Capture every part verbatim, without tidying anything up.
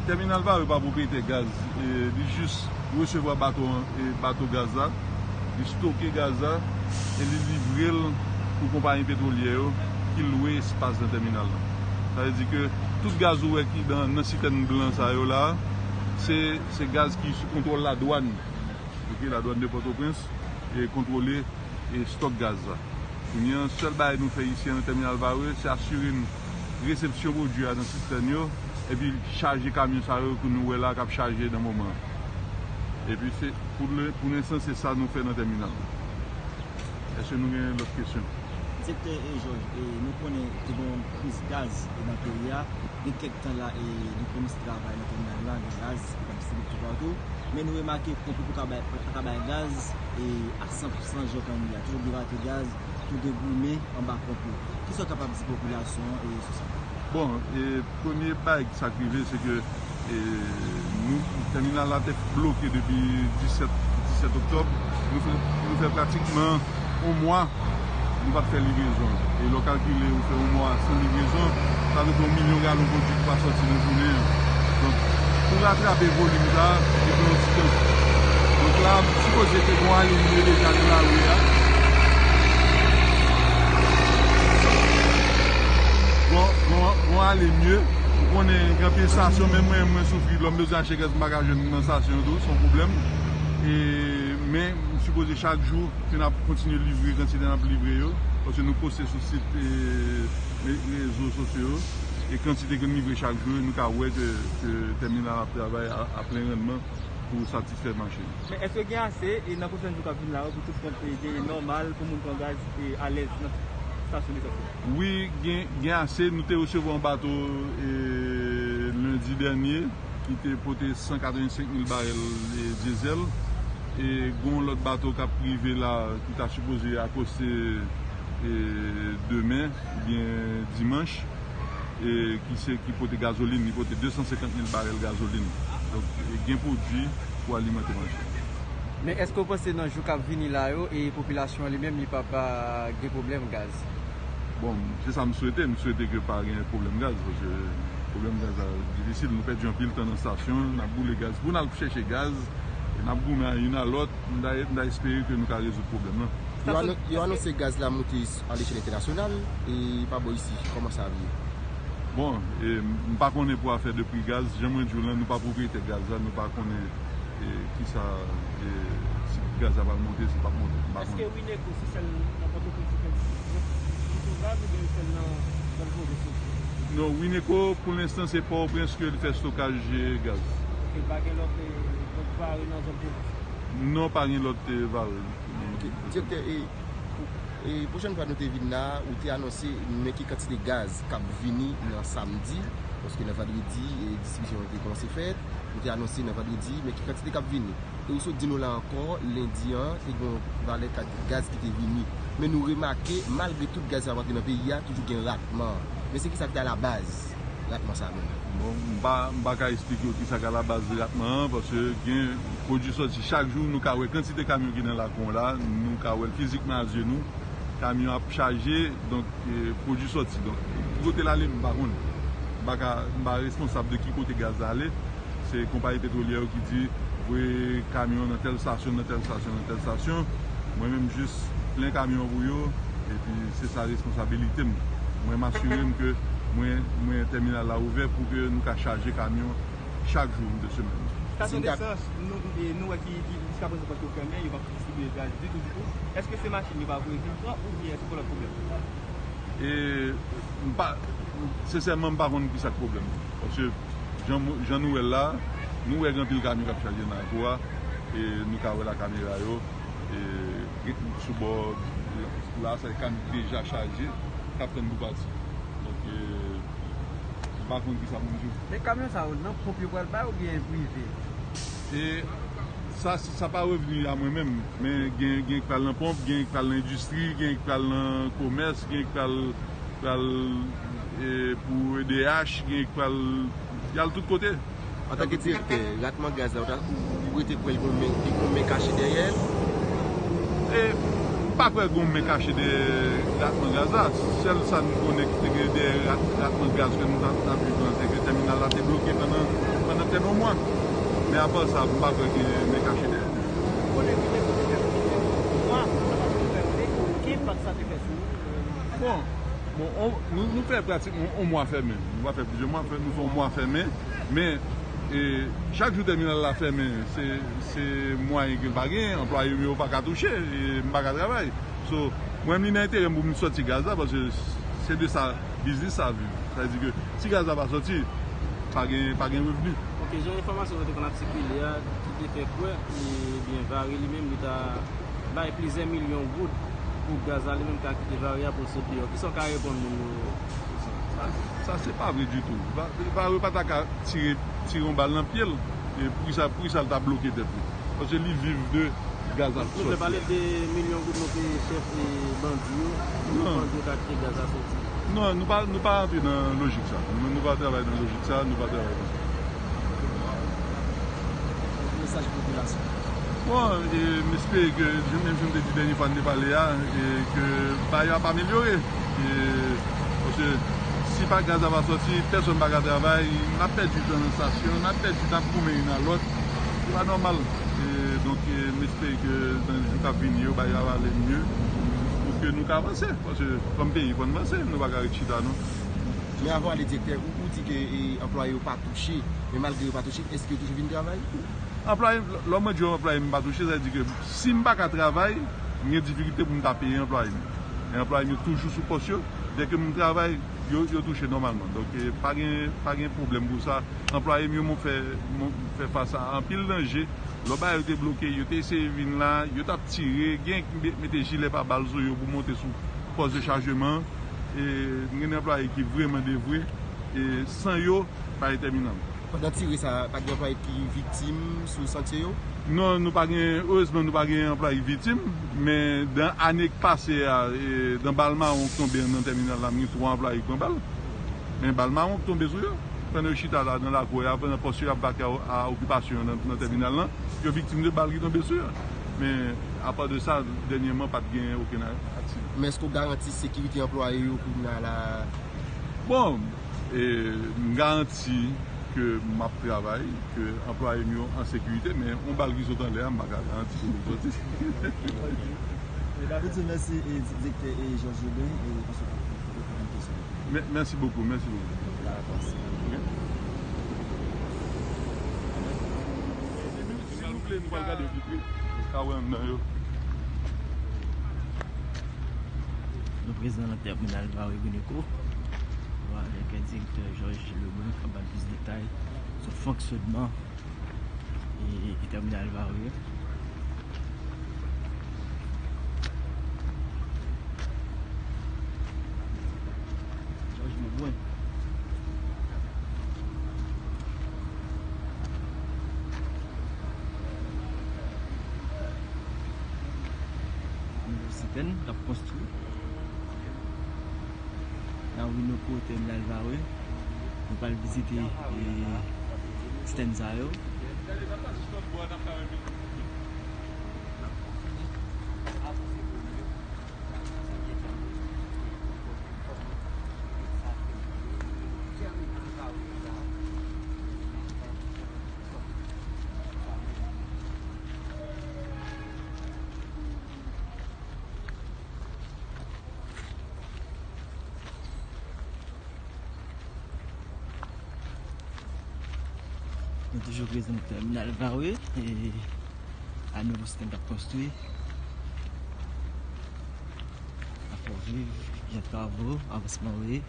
Tèminal Varreux pa pwopriyetè gaz, e, li jis resevwa bato an, e, bato gaz la, li stoke gaz la, e li livre l pou konpayi petwolyè yo ki lwe espas nan tèminal la. Sa vle di ke tout gaz ou wè ki nan, nan sitèn blan sa yo la, se, se gaz ki sou kontwòl ladwàn. Ok, ladwàn de Pòtoprens, e, kontwole, e, stòk gaz la. Kounye a, sèl bagay nou fè isi an nan tèminal Varreux, se asire n resepsyon pwodui a nan sitèn yo, epi chaje kamyon sa yo ke nou wè la k ap chaje nan moman an. Epi se, pou le, pou lenstan, se sa nou fè nan tèminal. Èske nou gen lòt kesyon? Direktè, e, Jòj, e, nou konnen te gen yon kriz gaz, e, nan peyi a. Gen kèk tan la, e, nou kòmanse travay nan tèminal la, gen gaz ki t ap distribye toupatou. Men nou remake ponpye pa ka bay, pa ka bay gaz, e, a san pou san jan w konn li a. Toujou gen rate gaz, toujou gen goumen anba ponp yo. Kisa w kapab di popilasyon an, e, sou sa? Bon, e, premye bagay ki sa k rive, se ke, e, nou, tèminal la te bloke depi disèt, disèt oktòb. Nou fè, nou fè pratikman yon mwa, nou pa t fè livrezon. E lè w kalkile, ou fè yon mwa san livrezon, sa vle di yon milyon galon pwodui ki pa sòti nan jounen an. Donk, pou ratrape volim sa a, li pran yon ti tan. Donk la, sipoze ke gon ale mye deja nan lari a. Gon, gon, gon ale mye. Ou konnen, gen anpil estasyon, menm mwen, mwen soufri. Lè m bezwen achte gaz, m pa ka jwenn nan estasyon yo tou, se yon pwoblèm. E, men, m sipoze chak jou, ke n ap kontinye livre kantite n ap livre yo, paske nou poste sou sit, e, re-, rezo sosyo yo, e kantite ke n livre chak jou, nou ka wè ke, ke tèminal ap travay a, a plen randman pou satisfè mache. Men èske gen ase, e, nan pwochen jou k ap vin la yo, pou tout kont, e, deye nòmal, pou moun pran gaz, e, alèz nan estasyon esans yo? Wi, gen, gen ase. Nou te resevwa yon bato, e, lendi dènye, ki te pote san katrevensenk mil barèl, e, dyezèl. E gen yon lòt bato k ap rive la, ki ta sipoze akoste, e, demen oubyen dimanch, e, ki se, ki pote gazolin, li pote de san senkant mil barèl gazolin. Donk, e, gen pwodui pou alimante mache. Men èske w panse nan jou k ap vini la yo, e popilasyon an li menm, li p ap, a, gen pwoblèm gaz? Bon, se sa m swete. M swete ke pa gen pwoblèm gaz, paske pwoblèm gaz la difisil. Nou pèdi anpil tan nan estasyon, n ap boule gaz. Pou n al chèche gaz, e n ap goumen youn a lòt, m ta, m ta espere ke nou ka rezoud pwoblèm lan. Yo ano-, yo anonse gaz la moute s-, a lechèl entènasyonal, e pa bò isi, kòman sa ap ye? Bon, e, m pa konnen pou afè de pri gaz. Jan mwen di w lan, nou pa pwopriyetè gaz la, nou pa konnen, e, kisa, e, si gaz la pral monte, si l p ap monte, m pa konnen. Èske Wineco se sèl nan Pòtoprens ki fè distribisyon gaz oubyen se sèl nan zòn pwovens yo? Non, Wineco, pou lenstan, se Pòtoprens ke l fè stokaj, e, gaz. Ok, pa gen lòt, e, lòt vare nan zòn pwovens? Non, pa gen lòt, e, vare. Ok, direktè, e, e, pwochèn fwa nou te vin la, ou te anonse men ki kantite gaz k ap vini nan samdi, paske nan vandredi, e, distribisyon an te kòmanse fèt, ou te anonse nan vandredi men ki kantite k ap vini. E ou sot di nou la ankò, lendi an, te gen yon valè kat gaz ki te vini. Men nou remake, malgre tout gaz sa ap antre nan peyi a, toujou gen ratman. Men se kisa ki te alabaz ratman sa menm? Bon, m pa, m pa ka eksplike w kisa k alabaz ratman an, paske gen pwodui sòti chak jou, nou ka wè kantite kamyon ki nan lakou an la, nou ka wè l fizikman a zye nou, kamyon ap chaje, donk, e, pwodui sòti. Donk, ki kote l ale, m pa konn. M pa ka, m pa responsab de ki kote gaz la ale. Se konpayi petwolyè yo ki di voye kamyon nan tèl estasyon, nan tèl estasyon, nan tèl estasyon. Mwen menm jis plen kamyon pou yo, epi se sa responsabilite m. Mwen m asire m ke mwen, mwen tèminal la ouvè pou ke nou ka chaje kamyon chak jou de semèn. Estasyon desans, nou, e, nou wè ki, ki jiskaprezan pòt yo fèmen, yo p ap distribye gaz ditou, ditou. Èske se machin yo pa voye vin pran oubyen se gon lòt pwoblèm? E, m pa, sensèman, m pa konn kisa k pwoblèm nan. Paske jan, jan nou wè l la, nou wè gen anpil kamyon k ap chaje nan lakou a, e nou ka wè la kamera yo, e sou bò la, sa e kamyon ki deja chaje, k ap tann pou pati. Donk, e, m pa konn kisa pou m di w. Men kamyon sa yo, nan ponp yo pral bay oubyen prive? E sa, sa pa revni a mwen menm, men gen, gen k pral nan ponp, gen k pral nan endistri, gen k pral nan komès, gen k pral, pral, e, pou E D H, gen k pral, y al tout kote. Antanke direktè, ratman gaz la, ou ta, ou, ou rete kwè li gon men, li gon men kache dèyè l? E, m pa kwè gon men kache dèyè ratman gaz la. Sèl sa nou konnen ki te gen dèyè rat-, ratman gaz ke nou t ap, t ap viv lan, se ke tèminal la te bloke pandan, pandan Nan mwa. Men apa sa, m pa kwè gen men kache dèyè. Konnen ki te kote fè mwa, sa pa t fè yon ki enpak sa te fè sou ou? Bon, bon, on, nou, nou fè pratikman yon mwa fèmen. Nou pa fè plizyè mwa, fè, nou fè yon mwa fèmen. Men, e, chak jou tèminal la fèmen, se, se mwayen ke l pa gen, anplwaye m yo pa ka touche, e m pa ka travay. So, mwen, li nan enterè m pou m sòti gaz la, paske se de sa, biznis sa viv. Sa vle di ke si gaz la pa sòti, pa gen, pa gen revni. Ok, jan enfòmasyon yo te konn ap sikile a, ki te fè kwè, ebyen, Vare li menm, li ta bay plizyè milyon goud pou gaz la, li menm ka kite Vare a pou l sot deyò. Kisa w ka reponn moun yo sou sa? Sa, sa se pa vre ditou. Va-, Vare pa ta ka tire, tire yon bal nan pye l. E poukisa, poukisa l ta bloke tèt li? Paske li viv de gaz ap sòti. Nou fè pale de milyon goud nou peye chèf e bandi yo, pou bandi yo ka kite gaz la soti. Non, nou pa, nou pa antre nan lojik sa. Nou, nou pa travay nan lojik sa, nou pa travay nan. Mesaj popilasyon. Bon, e, m espere ke, menm jan m te di dènye fwa n te pale a, e ke bagay yo ap amelyore. E, paske si pa gaz la pa sòti, pèsonn pa ka travay, n ap pèdi nan estasyon, n ap pèdi, n ap goumen youn a lòt. Se pa nòmal. E, donk, e, m espere ke nan jou k ap vini yo, bagay yo ap ale mye, pou ke nou ka avanse. Paske, kòm peyi, fò n vanse, nou pa ka ret chita, non. Men avan w ale, direktè, ou, ou di ke, e, anplwaye yo pa touche, men malgre yo pa touche, èske yo toujou vin travay? Anplwaye, lè mwen di yo anplwaye m pa touche, sa vle di ke si m pa ka travay, m gen difikilte pou m ta peye anplwaye m. E anplwaye m yo toujou sou pòs yo. Dèke m travay, yo, yo touche nòmalman. Donk, e, pa gen, pa gen pwoblèm pou sa. Anplwaye m yo, mwen fè, mwen fè fas a anpil danje. Lè bagay yo te bloke, yo te eseye vin la, yo t ap tire, gen ki me-, mete jilè pa bal sou yo pou monte sou pòs de chajman. E, gen anplwaye ki vrèman devwe. E, san yo, pa gen tèminal. Pandan tire sa, pa gen anplwaye ki viktim sou santye yo? Non, nou pa gen, erezman, nou pa gen anplwaye ki viktim, men dan ane k pase a, e, dan bal mawon k tonbe nan tèminal la, m gen twa anplwaye ki pran bal. Men bal mawon k tonbe sou yo. Pandan yo chita la nan lakou a, pandan pòs yo ap vake a, a okipasyon nan, nan tèminal lan, yo viktim de bal ki tonbe sou yo. Men, apa de sa, dènyèman, pa t gen okenn a-, aksidan. Men èske w garanti sekirite anplwaye yo kounye a la? Bon, e, m garanti ke m ap travay, ke anplwaye m yo an sekirite, men yon bal ki sot anlè a, m pa ka garanti ke l soti. Ok. Mèsi, e, direktè, e, Georges Lebrun, e, paske w ap reponn kesyon. Mè-, mèsi bokou, mèsi bokou. Dakò, se bon. Ok. Si nou vle, nou pral gade yo pi pre. Nou ka wè anndan yo. Nou prezan nan tèminal Vare Guneco. Nou avèk direktè Georges Lebrun k ap ba n plis detay sou fonksyònman e, e tèminal Vare. Georges Lebrun. Nouvo sitèn k ap konstwi. Nan Winoco, tèminal Vare. Nou pral vizite, e, stèn sa yo. Nou toujou prezan nan tèminal Vare, e a nouvo sitèn k ap konstwi. Afè viv, jan twavo, avansman yo ye,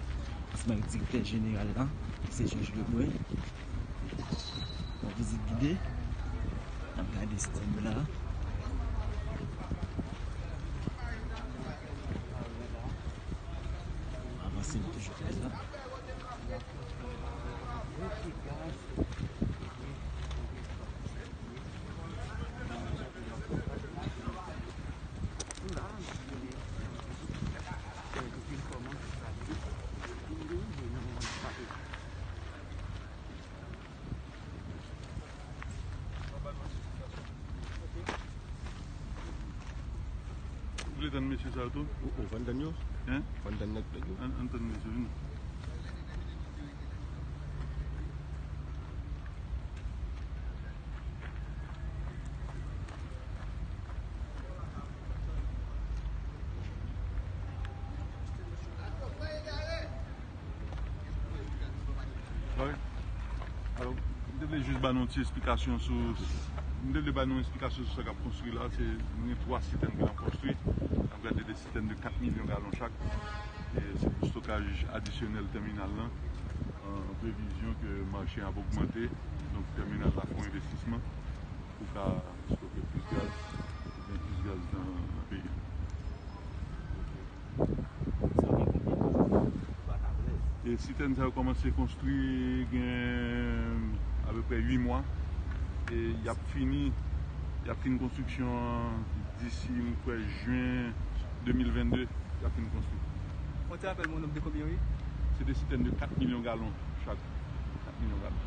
ansanm avèk direktè jeneral la, ki se Georges Lebrun. Yon vizit gide. N ap gade sitèn yo la. Avanse, nou toujou prezan. Ou vle tann mesye sa yo tou? Ou, ou, fò n tann yo. Hein? Fò n tann nèg yo. Ann, ann tann mesye, vini. Ban nou ti esplikasyon sou, m te vle ban nou esplikasyon sou sa k ap konstwi la. Se, nou gen twa sitèn ki nan konstwi. N ap gade de sitèn de kat milyon galon chak. E se pou stokaj adisyonèl tèminal lan. An previzyon ke mache a ap ogmante, donk tèminal la fè yon envestisman pou ka stoke plis gaz, gen plis gaz nan, nan peyi a. E sitèn sa yo kòmanse konstwi gen apeprè uit mwa. E y ap fini, y ap fin konstriksyon an disi, m kwè, jen de mil vennde, y ap fin konstwi. Fon ti rapèl mwen, nonb de konbyen, wi? Se de sitèn de kat milyon galon chak. Kat milyon galon.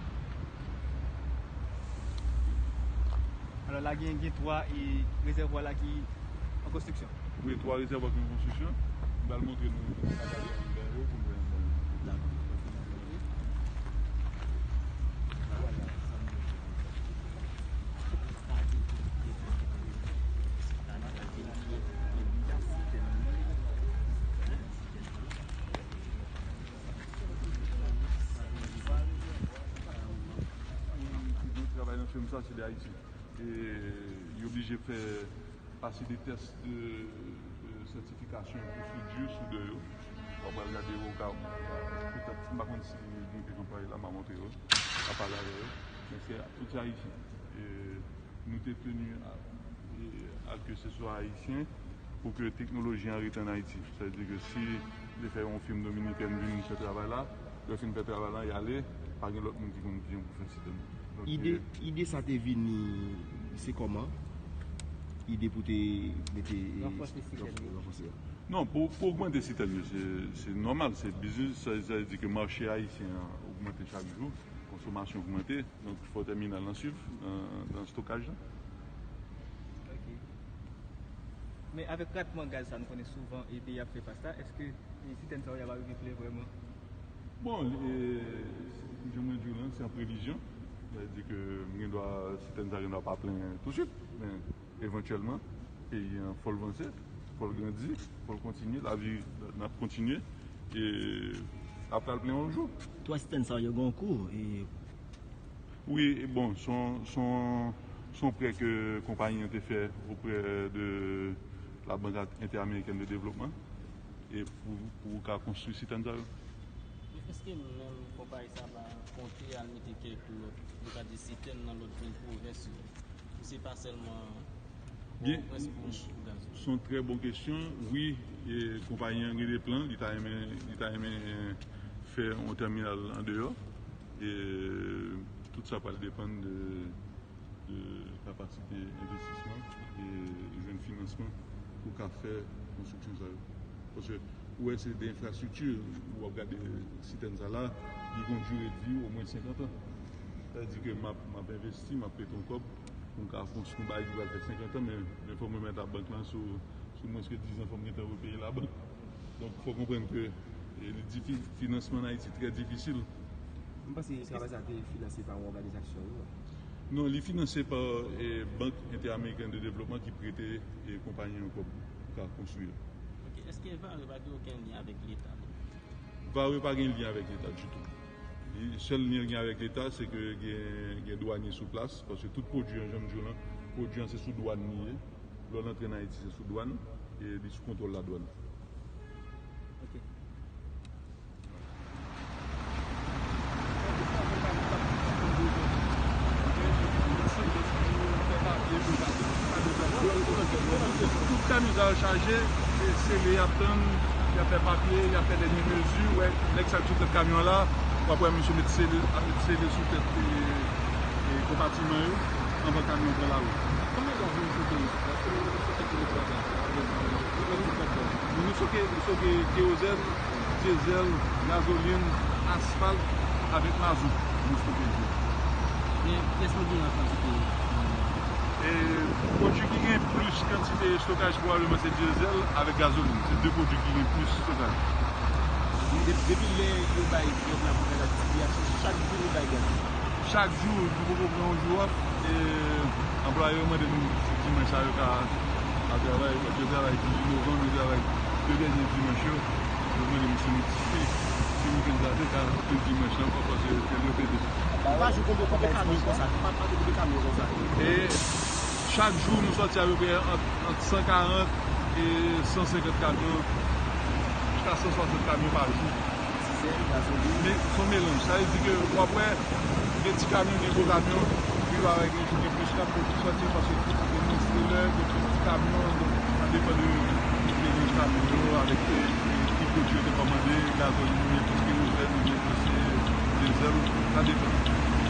Alò, la gen, gen twa e rezèvwa la ki an konstriksyon. Wi, twa rezèvwa ki an konstriksyon. M pral montre nou sa k ap fèt anba yo pou nou wè ansanm. Dakò. Travay nan fèm sa, se de Ayisyen. E yo oblije fè pase de tès de, de sètifikasyon pou soudure sou de yo. W ap al gade yo ka, petèt, m pa konn si nou te konn pale la, m a montre yo, m a pale avè yo. Men se tout se Ayisyen. E nou te teni a, e, a ke se swa Ayisyen pou ke teknoloji an rete ann Ayiti. Sa vle di ke si yo te fè yon fim dominikèn vin fè travay la, lè yo fin fè travay la, y ale, pa gen lòt moun ki konn ki jan pou fè sitèn. Donk, ide, e, ide sa te vini, se kòman? Ide pou te mete, e, ranfòse sitèn yo. Ranfòse a. Non, pou, pou ogmante sitèn yo, se, se nòmal, se biznis, sa, sa vle di ke mache ayisyen an ogmante chak jou, konsomasyon ogmante, donk fò tèminal lan swiv nan, nan stokaj lan. Ok. Men avèk ratman gaz sa nou konnen souvan e peyi ap fè fas la, èske e sitèn sa yo y ap arive plen vrèman? Bon, e, jan mwen di w lan, se an previzyon. Sa vle di ke m gen dwa, sitèn sa gen dwa pa plen tousuit, men evantyèlman, peyi an fò l vanse, fò l grandi, fò l kontinye, lavi n ap kontinye, e l ap pral plen yon jou. Twa sitèn sa yo gen yon kou, e Wi, e bon, se yon, se yon, se yon prè ke konpayi an te fè oprè de la Banque Interamericana de Développement e pou, pou ka konstwi sitèn sa yo. Men èske menm konpayi sa va konte al mete kèk lòt, nou ka di sitèn nan lòt vil pwovens yo? Pou se pa sèlman Byen, se yon trè bon kesyon. Wi, e, konpayi an gen de plan, li ta renmen, li ta renmen fè yon tèminal andeyò. E tout sa pral depann de, de kapasite envestisman e jwenn finansman pou ka fè konstriksyon sa yo. Paske ou wè se de enfrastrikti, ou ap gade sitèn sa la, li gon dire de vi omwen senkant an. Sa vle di ke m ap, m ap envesti, m ap mete yon kòb pou m ka konstwi yon bagay ki pral fè senkant an, men, men fò mwen mèt a bank lan sou, sou mwens ke diz an, fò m gentan repeye labank. Donk, fò konprann ke, e, li difi-, finansman ann Ayiti trè difisil. M panse travay sa te finanse pa yon òganizasyon, wi. Non, li finanse pa, e, Banque Interamericana de Développement ki prete, e, konpayi an kòb pou ka konstwi l. Ok, èske Vare pa gen okenn lyen avèk Leta? Vare pa gen lyen avèk Leta ditou. Li, sèl lyen l gen avèk Leta, se ke gen, gen dwanye sou plas, paske tout pwodui an, jan m di w lan, pwodui an se sou dwàn li ye. Lè l antre ann Ayiti, se sou dwàn, e li sou kontwòl ladwàn. Ok. Tout kamyon sa yo chaje, e sele y ap tann, y ap fè papye, y ap fè dènye mezi, wè, nèg sa k sou tèt kamyon an la, w ap wè misye met sele, ap met sele sou tèt, e, e, konpatiman yo, anvan kamyon pran lawout. Konbyen gaz nou stoke isit? Èske nou stoke elektrik la? Nou stoke, nou stoke kerozèn, dyezèl, gazolin, asfalt avèk mazout nou stoke isit. Men, kiyès nou gen an kantite? E, pwodui ki gen plis kantite estokaj pwobableman se dyezèl avèk gazolin. Se de pwodui ki gen plis estokaj. Men de-, depi lè yo bay gaz la pou fè gaz, chak jou yo bay gaz. Chak jou, nou poko pran yon jou off. E anplwaye yo mande nou si dimanch sa yo ka al travay, paske yo travay dizuit novanm, yo travay de dènye dimanch yo. Yo mande nou si nou disponib. Ti wikenn sa, se ka anpil dimanch lan, pa fòse yo pede. Pa jou konbyen, konbyen kamyon konsa? Pa, pa konbyen kamyon konsa? E chak jou, nou sòti apeprè ant, ant san karant e san senkant kamyon, jiska san swasant kamyon pa jou. Dizèl, gazolin. Men se yon melanj. Sa vle di ke w ap wè, gen ti kamyon, gen gwo kamyon, pi va wè gen, gen plis kamyon ki sòti, paske gen mwen trelè, gen plis ti kamyon, donk, sa depann de, de, de kamyon yo, avèk, e, e, ki pwodui yo te kòmande, gazolin, oubyen plis kerozèn, oubyen plis, e, dizèl, sa depann.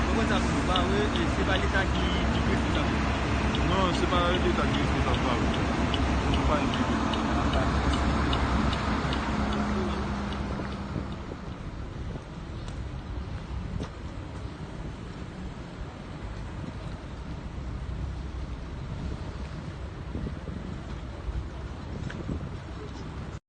Mwen konn sa pou nou, pa vre, e se pa Leta ki, ki responsab de sa? Non, se pa Leta ki responsab, pa vre. Se pa li ki